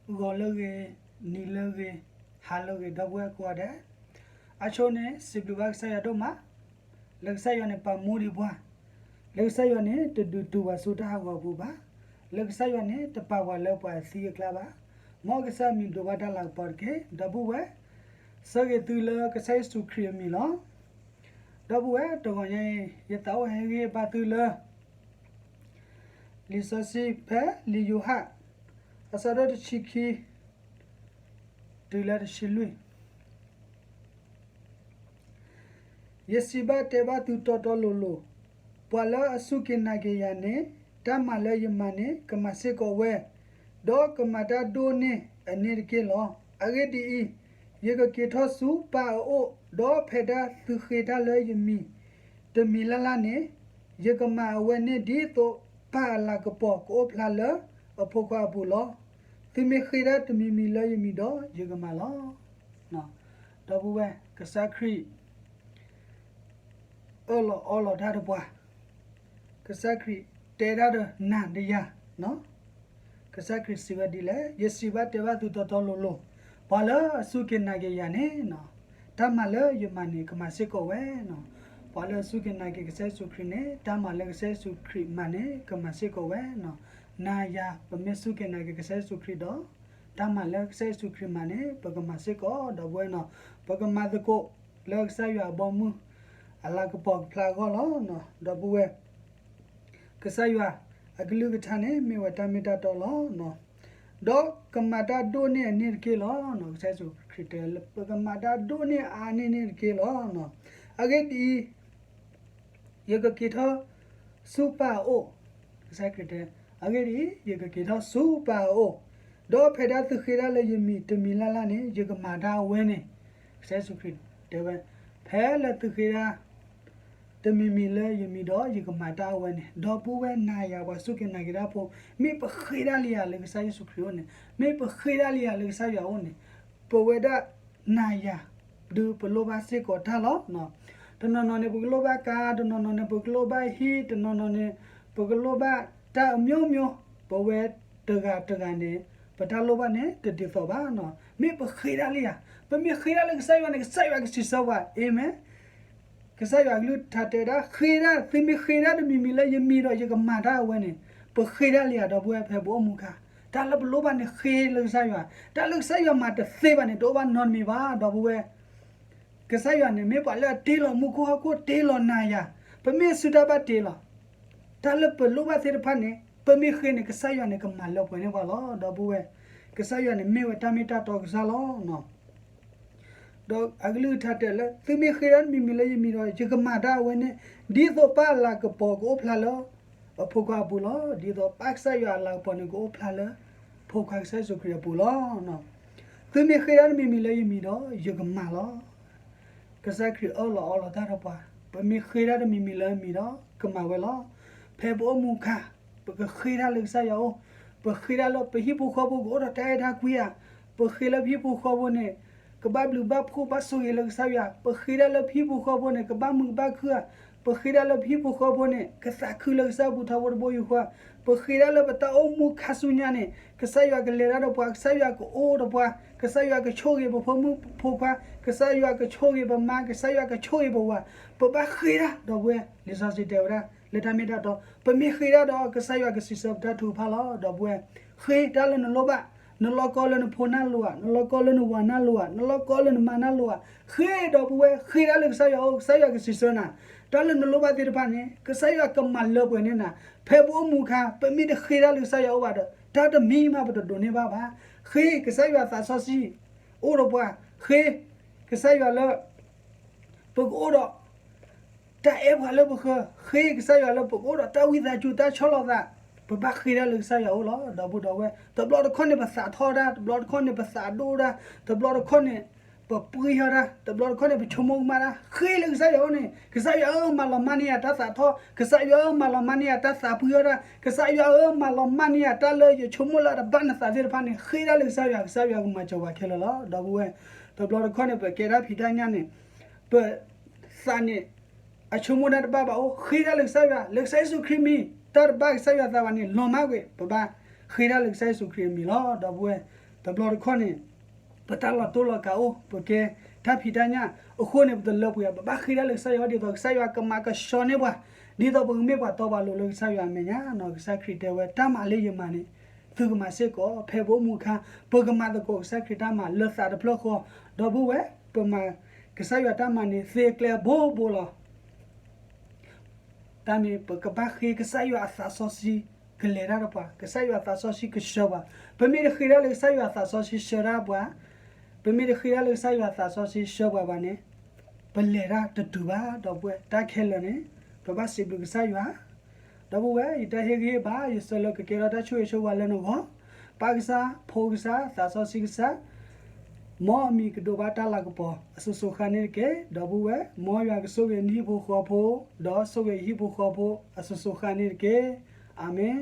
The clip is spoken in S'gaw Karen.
ဂီၤလၢအဂ့ၤ, နံၤလၢအဂ့ၤ, ဟါလၢအဂ့ၤ ဒီပုၢ်ဝဲၢ်ကိးဂၤဒဲး, အဆိန့ၣ် စံးဘျုးဘၣ်ကစၢ်ယွၤဒိၣ်မး, လၢကစၢ်ယွၤန့ၣ်ပာ်မူဒံးပှၤ, လၢကစၢ်ယွၤန့ၣ် တဒုးတုၤပှၤဆူတၢ်ဟးဂီၤအပူၤဘၣ်, လၢကစၢ်ယွၤန့ၣ် တပာ်ပှၤလၢပှၤအသံအကျါဘၣ်, မ်ကစၢ်အမံၤဒိးဘၣ်တၢ်လၤကပီၤတက့ၢ်. ဒီပုၢ်ဝဲၢ်, ဆၢဂ့ၤသုလၢကစၢ်ယ့ၣ်ၡူးခရံာ်အမံၤလီၤ. ဒီပုၢ်ဝဲၢ်, တဂီၤညါအံၤ ယသးအိၣ်ဟဲဟ့ၣ်ဂံၢ်ဟ့ၣ်ဘါသုလၢ လံာ်စီဆှံဖဲလံာ်ယိၤဟၣ် အဆၢဒိၣ်တဆံခံ တုၤလၢတဆံလွံၢ်. ယစံးဘၣ်တဲဘၣ်သုတီတီလိၤလိၤ, ပှၤလၢအစူၢ်က့ၤနာ်က့ၤယၤန့ၣ်, တၢ်မၤလၢယမၤန့ၣ် ကမၤစ့ၢ်ကီးဝဲ, ဒီးကမၤတၢ်ဒိၣ်န့ၢ်အန့ၣ်တက့ၢ်လီၤ. အဂ့ၢ်ဒ်အံၤ, ယကက့ၤထီၣ်ဆူပၢ်အအိၣ်, ဒီးဖဲဒၣ်သုဃ့တၢ်လၢယမံၤ တမံၤလၢ်လၢ်န့ၣ်, ယကမၤအဝဲန့ၣ်ဒ်သိးပၢ်အလၤကပီၤကအိၣ်ဖျါလၢအဖိခွါအပူၤလီၤ. သုမ့ၢ်ဃ့တၢ်တမံၤမံၤလၢယမံၤဒီး ယကမၤလီၤ. ဒီပုၢ်ဝဲၢ်, ကစၢ်ခရံာ် အၢၣ်လီၤအီလီၤတၢ်ဒီးပှၤ, ကစၢ်ခရံာ်တဲတၢ်ဒီးနၤဒီးယၤ, ကစၢ်ခရံာ်စံးဝဲဒ်လဲၣ်, ယစံးဘၣ်တဲဘၣ်သုတီတီလိၤလိၤ, ပှၤလၢအစူၢ်က့ၤနာ်က့ၤယၤန့ၣ်, တၢ်မၤလၢယမၤန့ၣ် ကမၤစ့ၢ်ကီးဝဲ. ပှၤလၢအစူၢ်က့ၤနာ်က့ၤကစၢ်ယ့ၣ်ၡူးခရံာ်န့ၣ်, တၢ်မၤလၢကစၢ်ယ့ၣ်ၡူးခရံာ်မၤန့ၣ် ကမၤစ့ၢ်ကီးဝဲ. နၤယၤ ပမ့ၢ်စူၢ်က့ၤနာ်က့ၤကစၢ်ယ့ၣ်ၡူးခရံာ်ဒီး, တၢ်မၤလၢကစၢ်ယ့ၣ်ၡူးခရံာ်မၤန့ၣ် ပကမၤစ့ၢ်ကီး ဒီပုၢ်ဝဲၢ်နီၤ. ပကမၤသကိးလၢကစၢ်ယွၤအဘီအမုၢ် အလၤကပီၤကဖျါအဂီၢ်လီၤ. ဒီပုၢ်ဝဲၢ်, ကစၢ်ယွၤအကလုၢ်ကထါန့ၣ် မ့ၢ်ဝဲတၢ်မ့ၢ်တၢ်တီလီၤ. ဒီးကမၤတၢ်ဒိၣ်န့ၢ်အန့ၣ်တက့ၢ်လီၤ. ကစၢ်ယ့ၣ်ၡူးခရံာ်တဲလၢ ပကမၤတၢ်ဒိၣ်န့ၢ်အါန့ၢ်န့ၣ်တက့ၢ်လီၤ. အဂ့ၢ်ဒ်အံၤ, ယကက့ၤထီၣ်ဆူပၢ်အအိၣ်, ကစၢ်ခရံာ်တဲ, အဂ့ၢ်ဒ်အံၤ, ယကက့ၤထီၣ်ဆူပၢ်အအိၣ်, ဒီးဖဲဒၣ်သုဃ့တၢ်လၢယမံၤတမံၤလၢ်လၢ်န့ၣ် ယကမၤတၢ်အဝဲန့ၣ်, ကစၢ်ယ့ၣ်ၡူးခရံာ်တဲဝဲ, ဖဲလၢသုဃ့တၢ် တမံၤမံၤလၢယမံၤဒီး ယကမၤတၢ်အဝဲန့ၣ်, ဒီပုၢ်ဝဲၢ်နၤယၤပှၤစူၢ်က့ၤနာ်က့ၤတၢ်ဖိ, မ့ၢ်ပဃ့တၢ်လံယၤလၢကစၢ်ယ့ၣ်ၡူးခရံာ်အအိၣ်န့ၣ်, မ့ၢ်ပဃ့တၢ်လံယၤလၢကစၢ်ယွၤအအိၣ်န့ၣ်, ပဝဲဒၣ်နၤယၤ ဒုးပလိၣ်ဘၣ်စ့ၢ်ကီးတၢ်လီၤ. တနီၤနီၤန့ၣ် ပကလိၣ်ဘၣ်ကါ, တနီၤနီၤန့ၣ် ပကလိၣ်ဘၣ်ဟံၣ်, တနီၤနီၤန့ၣ် ပကလိၣ်ဘၣ်တၢ်အမျိုးမျိုး, ပဝဲတဂၤတဂၤန့ၣ် ပတၢ်လိၣ်ဘၣ်န့ၣ် တဒ်သိးဘၣ်နီၤ. မ့ၢ်ပဃ့တၢ်လံယၤ, ပမ့ၢ်ဃ့တၢ်လၢကစၢ်ယွၤန့ၣ် ကစၢ်ယွၤကစံးဆၢပှၤ, အၤမ့ၣ်. ကစၢ်ယွၤအကလုၢ်ကထါတဲဒၣ်, ဃ့တၢ်, သုမ့ၢ်ဃ့တၢ်တမံၤမံၤလၢယမံၤဒီး ယကမၤတၢ်အဝဲန့ၣ်, ပဃ့တၢ်လံယၤ ဒီပုၢ်ဝဲၢ် ဖဲပအိၣ်မူခါ, တၢ်လၢပလိၣ်ဘၣ်န့ၣ် ဃ့လၢကစၢ်ယွၤ, တၢ်လၢကစၢ်ယွၤမၤတသ့ဘၣ်န့ၣ် တအိၣ်ဘၣ်နီတမံၤဘၣ် ဒီပုၢ်ဝဲၢ်. ကစၢ်ယွၤန့ၣ် မ့ၢ်ပှၤလၢအတ့လီၤမူခိၣ်ဟီၣ်ခိၣ် တ့လီၤနၤယၤ, ပမ့ၢ်စုတၢ်ဘၣ်တ့လီၤ. တၢ်လၢပလိၣ်ဘၣ်သ့ၣ်တဖၣ်န့ၣ် ပမ့ၢ်ဃ့န့ၣ် ကစၢ်ယွၤန့ၣ် ကမၤလၢပှဲၤန့ၢ်ပှၤလီၤ ဒီပုၢ်ဝဲၢ်. ကစၢ်ယွၤန့ၣ် မ့ၢ်ဝဲတၢ်မ့ၢ်တၢ်တီကစၢ်လီၤ. ဒီးအကလုၢ်ကထါတဲလၢ သုမ့ၢ်ဃ့တၢ်တမံၤမံၤလၢယမံၤဒီး ယကမၤတၢ်အဝဲန့ၣ် ဒ်သိးပၢ်အလၤကပီၤကအိၣ်ဖျါလၢ အဖိခွါအပူၤလီၤ. ဒ်သိးပၢ်ကစၢ်ယွၤအလၤကပီၤန့ၣ် ကအိၣ်ဖျါလၢ ဖိခွါကစၢ်ယ့ၣ်ၡူးခရံာ်အပူၤလီၤ. သုမ့ၢ်ဃ့တၢ်တမံၤမံၤလၢယမံၤဒီး ယကမၤလီၤ. ကစၢ်ခရံာ်အၢၣ်လီၤအီလီၤတၢ်ဒီးပှၤ, ပမ့ၢ်ဃ့တၢ်တမံၤမံၤလၢအမံၤဒီး ကမၤဝဲလီၤ. ဖဲပအိၣ်မူခါ, ပကဃ့တၢ်လၢကစၢ်ယွၤအအိၣ်, ပဃ့တၢ်လၢပဟံၣ်ဖိဃီဖိကအိၣ်ဒီးတၢ်အဲၣ်တၢ်ကွံဧါ, ပဃ့လၢပဟံၣ်ဖိဃီဖိန့ၣ် ကဘၣ်ဘျုးဘၣ်ဖှိၣ်ဘၣ်ဆိၣ်ဂ့ၤလၢကစၢ်ယွၤ, ပဃ့တၢ်လၢပဟံၣ်ဖိဃီဖိန့ၣ် ကဘၣ်မုာ်ကဘၣ်ခုၣ်ဧါ, ပဃ့တၢ်လၢပဟံၣ်ဖိဃီဖိန့ၣ် ကသးခုလၢကစၢ်အပူၤထီဘိတဘိယူၢ်ဃီ, ပဃ့တၢ်လၢပတၢ်အိၣ်မူခါဆူညါန့ၣ် ကစၢ်ယွၤကလဲၤတၢ်ဒီးပှၤ, ကစၢ်ယွၤကအိၣ်ဒီးပှၤ, ကစၢ်ယွၤကဆိၣ်ဂ့ၤပဖိမုၣ်ဖိခွါ, ကစၢ်ယွၤကဆိၣ်ဂ့ၤပမါ, ကစၢ်ယွၤကဆိၣ်ဂ့ၤပဝၤ, ပဘၣ်ဃ့တၢ် ဒီပုၢ်ဝဲၢ်. လံာ်စီဆှံတဲဝဲဒၣ် လၢတၢ်မ့ၢ်တၢ်တီ, ပမ့ၢ်ဃ့တၢ်ဒီး ကစၢ်ယွၤကစံးဆၢပတၢ်ထုကဖၣ်လီၤ ဒီပုၢ်ဝဲၢ်. ဃ့တၢ်လၢနလိၣ်ဘၣ်, နလီၢ်ကီလၢနဖိနၢ်လိၤဧါ, နလီၢ်ကီလၢနဝၤနၢ်လိၤဧါ, နလီၢ်ကီလၢနမါနၢ်လိၤဧါ, ဃ့ ဒီပုၢ်ဝဲၢ်, ဃ့တၢ်လၢကစၢ်ယွၤအအိၣ်, ကစၢ်ယွၤကစံးဆၢနၤ, တၢ်လၢနလိၣ်ဘၣ်သ့ၣ်တဖၣ်န့ၣ် ကစၢ်ယွၤကမၤလၢပှဲၤန့ၢ်နၤ, ဖဲပအိၣ်မူအခါ ပမ့ၢ်တဃ့တၢ်လၢကစၢ်ယွၤအအိၣ်ဘၣ်ဒီး တၢ်တမံၤမးပတဒိးန့ၢ်ဘၣ်ဘၣ်, ဃ့ ကစၢ်ယွၤသးစီဆှံ အိၣ်ဒီးပှၤ, ဃ့ ကစၢ်ယွၤလၢ ပကအိၣ်ဒီး တၢ်အဲၣ်ပှၤလၢပဃၢၤ, ဃ့ကစၢ်ယွၤလၢပကအိၣ်ဒီးတၢ်ဝံသးစူၤတၢ်ဆီၣ်လီၤသး, ပဘၣ်ဃ့တၢ်လၢကစၢ်ယွၤအအိၣ်လီၤ ဒီပုၢ်ဒီဝဲၢ်. တဘျီတခီၣ်န့ၣ် ပသးထီၣ်တၢ်, တဘျီတခီၣ်န့ၣ် ပသးဒိၣ်တၢ်, တဘျီတခီၣ်န့ၣ် ပပှံၢ်ထီၣ်တၢ်, တဘျီတခီၣ်န့ၣ် ပဆိကမိၣ်ကမၣ်တၢ်, ဃ့လၢကစၢ်ယွၤအအိၣ်န့ၣ်, ကစၢ်ယွၤဧၢ မၤလီၤမၢ်န့ၢ်ယၤတၢ်သးထီၣ်, ကစၢ်ယွၤဧၢ မၤလီၤမၢ်န့ၢ်ယၤတၢ်သးပှံၢ်ထီၣ်တၢ်, ကစၢ်ယွၤဧၢ မၤလီၤမၢ်န့ၢ်ယၤတၢ်လၢယဆိကမိၣ်လၢတဘၣ်နသးသ့ၣ်တဖၣ်န့ၣ်, ဃ့တၢ်လၢကစၢ်ယွၤ, ကစၢ်ယွၤကမၤစၢၤပှၤခဲလၢာ်လီၤ ဒီပုၢ်ဝဲၢ်. တဘျီတခီၣ်န့ၣ် ပကဲတၢ်ဖံးတၢ်ညၣ်န့ၣ် ပသးန့ၣ် အဆိကမိၣ်တၢ်တဘၣ်ဘၣ်အိၣ်, ဃ့တၢ်လၢကစၢ်ယွၤ, လၢကစၢ်ယ့ၣ်ၡူးခရံာ်မံၤ, တၢ်တဘၣ်ကစၢ်ယွၤသးဘၣ်န့ၣ် လီၤမၢ်ကွံာ်, ပဘၣ်ဃ့တၢ်လၢကစၢ်ယ့ၣ်ၡူးခရံာ်အမံၤလီၤ ဒီပုၢ်ဝဲၢ်. တဘျီတခီၣ်န့ၣ် ပတၢ်လီၤတိၢ်လီၤကးအိၣ်, ပကဲတၢ်ဖံးတၢ်ညၣ်အဃိန့ၣ် ပတလၢပှဲၤ, ပဘၣ်ဃ့တၢ်လၢကစၢ်ယွၤ ဒ်သိးကစၢ်ယွၤကမၤကဆှီန့ၢ်ပှၤ, ဒ်သိးပကမ့ၢ်ပှၤတီပှၤလိၤလၢကစၢ်ယွၤအမဲာ်ညါနီၤ. ကစၢ်ခရံာ်တဲဝဲ တၢ်မၤလၢယမၤန့ၣ် သုကမၤစ့ၢ်ကီး. ဖဲပအိၣ်မူအခါ ပကမၤသကိးကစၢ်ခရံာ်တၢ်မၤလၢသးတဖျၢၣ်ဃီ, ဒီပုၢ်ဝဲၢ်, ပမၤကစၢ်ယွၤတၢ်မၤန့ၣ် သ့ကျဲဘိဘိလီၤ. တၢ်မ့ၢ်ပကဘၣ်ဃ့ကစၢ်ယွၤအသးစီဆှံ ကလဲၤတၢ်ဒီးပှၤ, ကစၢ်ယွၤအသးစီဆှံကဆှၢပှၤ. ပမ့ၢ်တဃ့တၢ်လၢကစၢ်ယွၤအသးစီဆှံဆှၢတၢ်ပှၤ, ပမ့ၢ်တဃ့တၢ်လၢကစၢ်ယွၤအသးစီဆှံဆှၢပှၤဘၣ်န့ၣ် ပလဲၤတၢ်တတုၤဘၣ် ဒီပုၢ်ဝဲၢ်. တၢ်ခဲလၢာ်န့ၣ် ပဘၣ်စံးဘျုးကစၢ်ယွၤ ဒီပုၢ်ဝဲၢ်, ယတၢ်ဟ့ၣ်ဂံၢ်ဟ့ၣ်ဘါ ယဆၢလၢကကဲထီၣ်တၢ်ဆိၣ်ဂ့ၤဆိၣ်ဝါလၢနဂီၢ်, ပၢ်ကစၢ်, ဖိကစၢ်, သးစီဆှံကစၢ်, မ်အမံၤကဒိးဘၣ်တၢ်လၤကပီၤ အစိၤစိၤဃၣ်န့ၣ်တက့ၢ်. ဒီပုၢ်ဝဲၢ်, မ်ယွၤကဆိၣ်ဂ့ၤနဟံၣ်ဖိဃီဖိ, ဒီးဆိၣ်ဂ့ၤယဟံၣ်ဖိဃီဖိ အစိၤစိၤဃၣ်န့ၣ်တက့ၢ်. အၤမ့ၣ်.